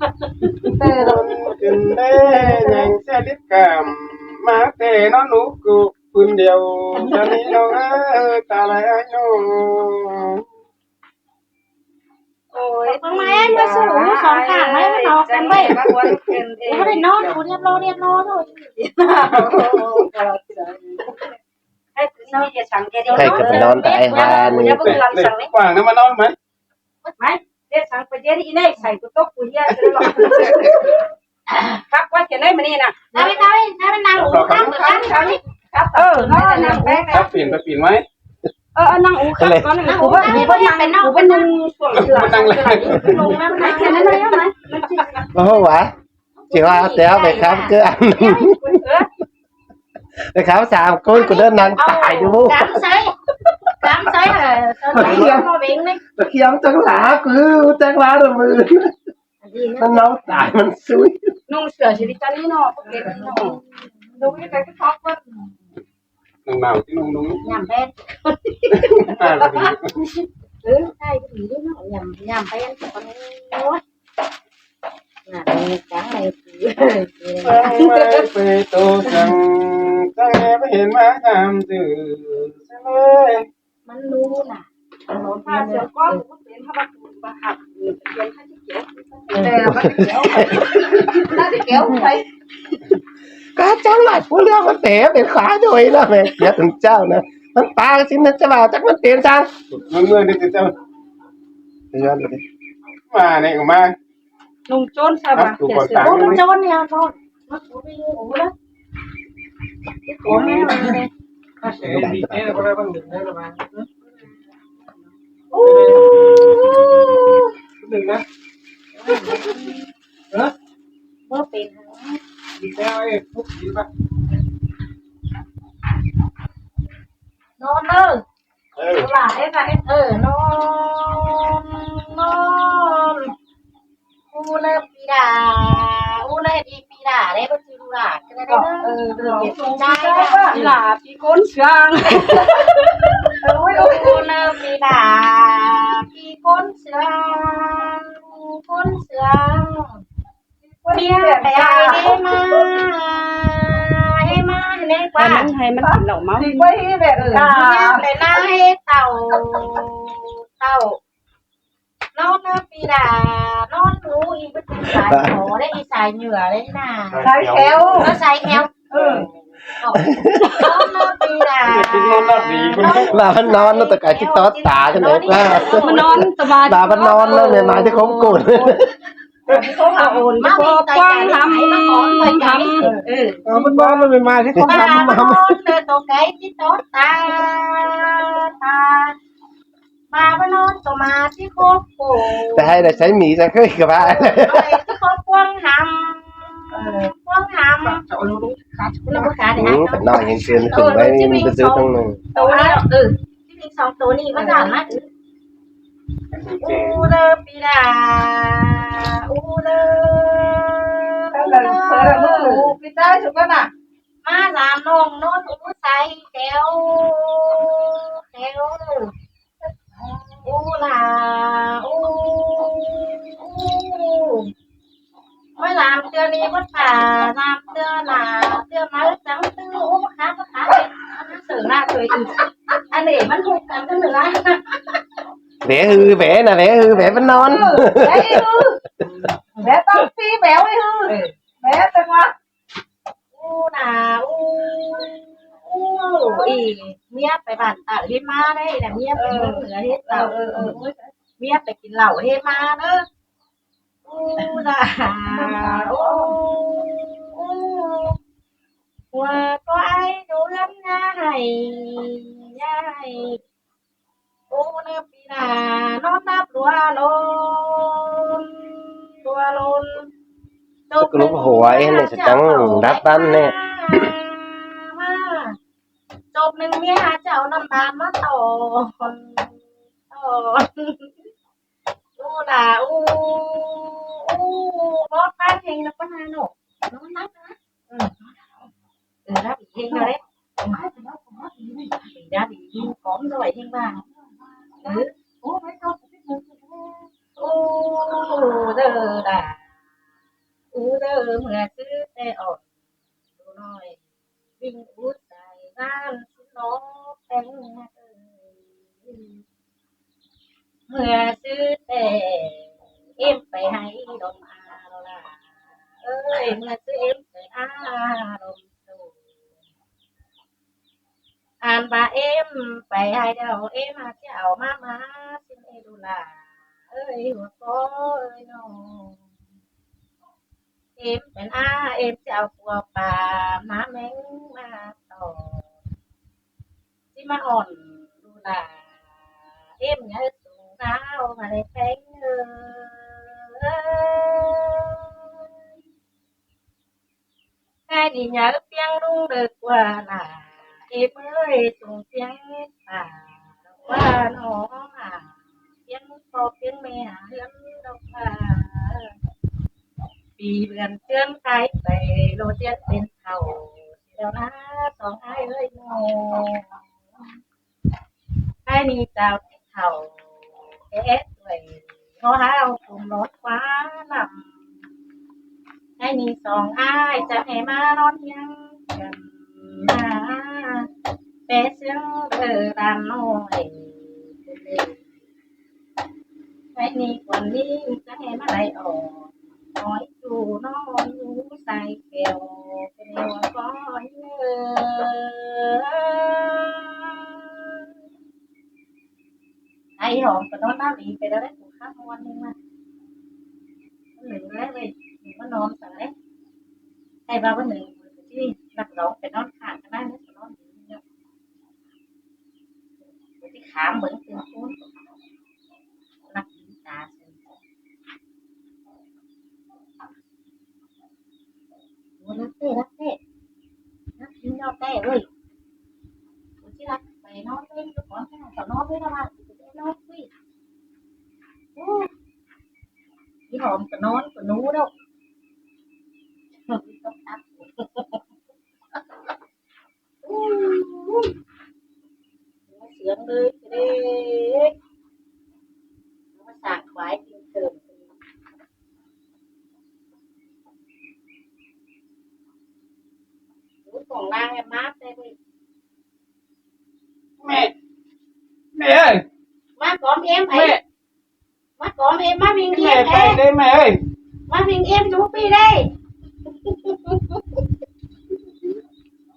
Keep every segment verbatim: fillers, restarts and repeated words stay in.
Ôn khửn đé, nhẳn sia đít cảm, ꞌmá té ꞌnón ú ꞌcọ ꞌpứng điêu, ta ꞌnị ꞌnọng ới, ta lai ới ꞌnọng. Ôi, ꞌpứng ꞌmá ới, ꞌmá sủ song khảng ới, ꞌmá ꞌnọ căn ꞌvạy. Ôi, nó đi ꞌnón, ôi, điệp lo, điệp lo thôi. Ôi, ꞌcọ ꞌnị ꞌnón ta ai hoan. Quảng nó ꞌmá ꞌnón ꞌmá. Mai, ꞌdệt săng ꞌpá ꞌdệt đi ꞌnị, sai ꞌcọ tốc ꞌcọ ꞌhiạk. Cắp ꞌquá ꞌchí ꞌnị ꞌmá ꞌnị ꞌnạ. Tao ꞌmí, tao ꞌmí, tao ꞌmí ꞌnăng ú, cắp, cắp, cắp. Ơ, ꞌnăng ú. Cắp pên, cắp pên mai. Ơ, ơ, ꞌnăng ú, cắp ꞌnăng ú, ꞌnăng ú, ꞌnăng ú, ꞌnăng ú, ꞌnăng ú, ꞌnăng ú. Ơ, ꞌhụ ꞌva. ꞌChí ꞌva téo pay cắp ꞌcứ ăn. Pay cắp sam ꞌcốn ꞌcọ đé ꞌnăng tai đu ꞌmú. Cắp ꞌsới. Cắp ꞌsới, ơ, ꞌsới ꞌmá ꞌvến ꞌnị. Tả khiêm chắc lá ꞌcứ, chắc lá đa mưa. ꞌMắn ꞌnóng tai ꞌmắn ꞌsúi. ꞌNọng sửa ꞌchí đi chăn đi ꞌnọ, có kể đi ꞌnọ. Đúng như cái cái thóc ꞌmắn. ꞌNọng ꞌnáo ꞌchí ꞌnọng ꞌnọng. Nhẳm ꞌpéng. Tai ꞌva đi. Ừ, tai ꞌva đi ꞌnọ, nhẳm, nhẳm ꞌpéng. Ôi. Nả, trắng này. Pay tô săng, săng ꞌnị ꞌmá hên ꞌmá tham dự. Săng ꞌnị. ꞌMắn ꞌlú nả. Nó pha sửa con, ừ, cũng đến hả bác, bác học, ừ, thực hiện hai chiếc kéo. Ờ, bác kéo. Bác kéo không thấy. Cá cháo lại phú lương ꞌmắn té pên khóa rồi đó mẹ. Nhớ tuần sau nữa. ꞌMắn pá xin nó cho vào chắc ꞌmắn tiên sang. ꞌMắn mưa đi tuần sau. Thời gian rồi đi. Mà này của mai. ꞌNọng ꞌchốn sa ꞌva. Ú, ꞌnọng ꞌchốn ꞌnị ꞌnón. Ú. Báu pên hả? ꞌNón ơi. Ừ. Là em là em, ờ, nó, nó, u nơ pi đà, u nơ đi pi đà đấy, bác sư đu đà, cái đấy đó. Ờ, ờ, cái trai đó. Pi đà, pi cốn sương. Ôi, ôi. U nơ pi đà, pi cốn sương, cốn sương. Mía pay ꞌnai ꞌhế ꞌmá, ꞌhế ꞌmá ꞌnị ꞌquá. Ăn ꞌmắn ꞌhế ꞌmắn kin lảu ꞌmá. Mía pay ꞌnai ꞌhế tảu, tảu. ꞌNón ꞌnớ pi đà, ꞌnón ꞌlú ꞌnị báu sai khói đé, ꞌnị sai nhựa đé ꞌnạ. Sai khéo. Nó sai khéo. Ừ. ꞌNón ꞌnớ pi đà. Ꞌva ꞌmắn ꞌnón ꞌnớ ꞌtọ cai ꞌchí tót ta ꞌchớ ꞌnị ꞌquá. ꞌMắn ꞌnón ꞌtọ ꞌva. ꞌVa ꞌmắn ꞌnón ꞌnớ ꞌmí ꞌmá ꞌchí khốm cột. Ôn ꞌchớ ꞌquá ꞌquăng hăm, hăm. Ờ, ꞌmắn ꞌnón ꞌnớ ꞌmí ꞌmá ꞌchí ꞌquăng hăm, hăm. Ôn ꞌnớ ꞌtọ cai ꞌchí tót ta, ta. ꞌVa ꞌmắn ꞌnón ꞌtọ ꞌmá ꞌchí khốm cột. Té ꞌhại đảy sai ꞌmí ꞌchá ꞌkhới ꞌcọ ꞌva. Ôn ꞌnớ ꞌchí khốm ꞌquăng hăm, ꞌquăng hăm. Ừ, tẳng ꞌnọi ꞌnhắng ꞌchưa ꞌmí ꞌcốn báu ꞌmí ꞌpứng dư ꞌtông ꞌnưng. Tô ꞌnị, ừ. ꞌChí ꞌnịnh song tô ꞌnị ꞌmá dản ꞌmá. U nơ pi đà, u nơ, u nơ. ꞌMá dản ꞌnọng ꞌnón u sai khéo, khéo. U là, u, u. Ôi, ꞌlám ꞌtưa ꞌnị vất vả, ꞌlám ꞌtưa nả, ꞌtưa máư chắng tư, u, báu khá, báu khá. Sửa nả sửa ị. Ăn đảy ꞌmắn hụt cắn tư nả. Vé hư, vé nả, vé hư, vé ꞌmắn ꞌnón. Ừ, vé hư. Vé tong phi, vé hư. Ừ. Vé tong ꞌva. U nả, u, u, ị, ꞌmía pay bản tả ꞌhế ꞌmá đé, nả ꞌmía pay ꞌmướng nửa ꞌhế tảu. Ờ, ờ, ờ. ꞌMía pay kin lảu ꞌhế ꞌmá ꞌnớ. U nả, u, u, hua có ai đu ꞌlắm ꞌnhá hảy, ꞌnhá hảy. U nơ pi đà, ꞌnón đắp lua ꞌlốn, lua ꞌlốn. Chắc ꞌlụk hua ꞌnị ꞌchí chắng đắp ꞌván ꞌnị. ꞌMá, chộp ꞌnưng ꞌmía chảu ꞌnặm ban ꞌmá tỏn, tỏn. U nả, u, u, bók ꞌván ꞌhêng ꞌnớ ꞌquá ꞌnạ ꞌnụ. ꞌNón đắp ꞌnớ. Ừ. Ừ, đắp ꞌhêng ꞌnớ đé. Ừ. Đắp ꞌhêng cóm ꞌdội ꞌhêng ꞌva. Ừ. Ô, đơ đà. ꞌmưa ꞌsứ ꞌtẹ ỏn ꞌlụk ꞌnọi, ꞌvinh út sai ꞌván ꞌsứ nó ꞌpéng ꞌnhá ơi. ꞌMưa ꞌsứ ꞌtẹ ꞌếm pay ꞌhạy đom a lo la ơi, ꞌmưa ꞌsứ ꞌếm pay a đom sô. Ăn ꞌva ꞌếm pay ꞌhạy đaư ꞌếm a ꞌchí au ꞌmá ꞌmá ꞌsịn ê đu la ơi, ꞌhua ꞌcọ ơi ꞌnọ. ꞌEm pên a, ꞌem ꞌchí au pua pa ꞌmá ꞌmếng ꞌmá tỏn. ꞌChí ꞌmá ỏn đu la, ꞌem nháư sung ꞌháo ꞌmá đảy ꞌpéng ơi. ꞌKhạy ꞌnị nháư ꞌpiếng ꞌlung đaư ꞌquá la, ꞌem ơi, sung ꞌpiếng pa ꞌquá ꞌnọ ꞌmá, ꞌpiếng ꞌpo ꞌpiếng ꞌme hả ꞌhướn đaư ꞌquá. ꞌPi bươn ꞌchướn ꞌkhạy pay ꞌlô ꞌchướn pên thảu, ꞌsịn đaư ꞌnớ song ái ơi ꞌnọ. ꞌKhạy ꞌnị chảu ꞌchí thảu ké ét ꞌlẹo, ꞌhó ꞌháo ꞌcum ꞌnón ꞌquá ꞌnặm. ꞌKhạy ꞌnị song ái chắng ꞌhế ꞌmá ꞌnón ꞌhiếng căn ꞌnớ, pé ꞌsướng đaư đan ꞌnọi. ꞌKhạy ꞌnị quăn ꞌnị chắng ꞌhế ꞌmá đảy ỏn, ꞌnọi ꞌchu ꞌnón ꞌlú sai kẻo, ken ꞌnị ꞌquá ꞌnhó ơi. Ai hỏm ꞌcọ ꞌnón ꞌnáo đi pay đaư đảy, ꞌcọ khắp ꞌmuôn ꞌnưng ꞌmá. Báu ꞌnưng đaư ꞌvạy, ꞌnưng ꞌmá ꞌnón săng đaư. Ai ꞌva báu ꞌnưng ꞌcọ ꞌchí ꞌnặp dong pay ꞌnón khang ꞌcọ ꞌnặn ꞌnớ, ꞌcọ ꞌnón đi ꞌnớ. ꞌCọ ꞌchí khám bớng ꞌtưng ꞌcốn. ꞌNặp đi ta sưng. Ôi, ꞌnặp ꞌtẹ, ꞌnặp ꞌtẹ. ꞌNặp đi ꞌnọ ꞌtẹ ơi. ꞌCọ ꞌchí ꞌnặp pay ꞌnón ꞌvến ꞌcọ ꞌcọ ꞌnón ꞌvến ꞌnọ ꞌva, ꞌcọ ꞌchí ꞌnón ꞌquí. Ú, ꞌchí hỏm ꞌcọ ꞌnón ꞌcọ ꞌnú ꞌnớ. Ui, ꞌnó sướng ꞌlới ꞌchí đé. ꞌNó ꞌmá sảng quái kin tơm. Ú, khong ꞌnáng ꞌnhá ꞌmá ꞌtẹ ꞌlới. ꞌMẹ, ꞌmẹ ơi. ꞌMá cóm ꞌếm ꞌáy. ꞌMẹ. ꞌMá cóm ꞌếm, ꞌmá ꞌvinh ꞌếm ꞌáy. ꞌMẹ pay đé ꞌmẹ ơi. ꞌMá ꞌvinh ꞌếm dú ꞌpi đé.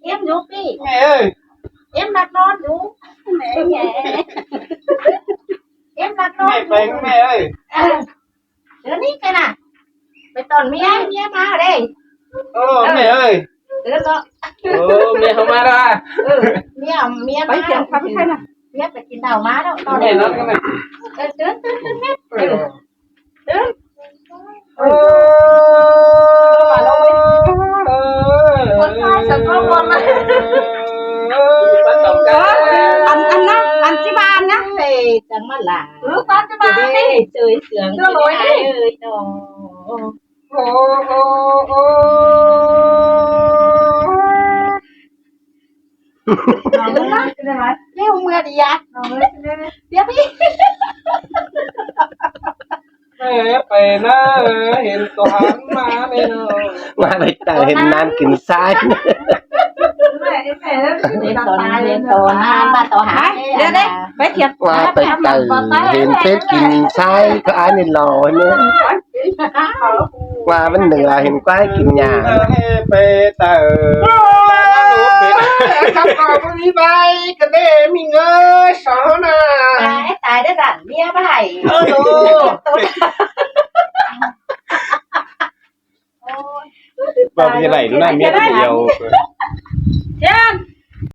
ꞌếm dú ꞌpi. ꞌMẹ ơi. ꞌếm ꞌnặp ꞌnón dú. ꞌMẹ ơi. ꞌếm ꞌnặp ꞌnón dú. ꞌMẹ pay ꞌmẹ ơi. Ờ. Đứa ꞌnị ꞌcọ ꞌnạ. Pay tỏn ꞌmía, ꞌmía ꞌmá đé. Ơ, ꞌmẹ ơi. Đứa ꞌnọ. Ơ, ꞌmía ꞌhụ ꞌmá đa. Ờ, ꞌmía, ꞌmía ꞌmá. Pay khiên khắp ꞌkhạy ꞌnạ. ꞌMía pay kin đao ꞌmá ꞌnọ. Tỏn ꞌmẹ ꞌnọ ꞌnạ. Ờ, tưn, tưn, tưn, tưn. Tưn. Ơ. Ơ. Ơ. Ơ. Ăn, ăn ꞌnạ, ăn ꞌchí ꞌva ꞌnạ. Ê, chắng ꞌmá lả. Ư, ꞌquá ꞌchí ꞌva đé. Đi. Chơi sướng. Đưa lối đi. Ơi, ꞌnọ. Ơ, ơ, ơ, ơ. Đéo ꞌmưa đi à? Tiếp đi. Ê, pay ꞌnạ, hên tô hán ꞌmá ꞌnị ꞌnọ. ꞌMá pay tau hên ꞌnán kin ꞌsái. Hên tô hán, hên tô hán. Đấy, đấy, pay thiệt. ꞌMá pay tau hên phết kin ꞌsái, ꞌcọ ăn ꞌnị lo ꞌnớ. ꞌMá ꞌmắn đảy ꞌva hên ꞌquái kin nhả. Ơ, ê, pay tau. Khắp ꞌcọ ꞌmí ꞌvạy, ꞌcọ đé ꞌmí ꞌngới so ꞌnạ. Tái, tái đé đản ꞌmía ꞌvạy. Ơ, ơ. Ôi. Ôi. Ôi, ꞌmía ꞌvạy ꞌnạ, ꞌmía ꞌvạy. Thiện,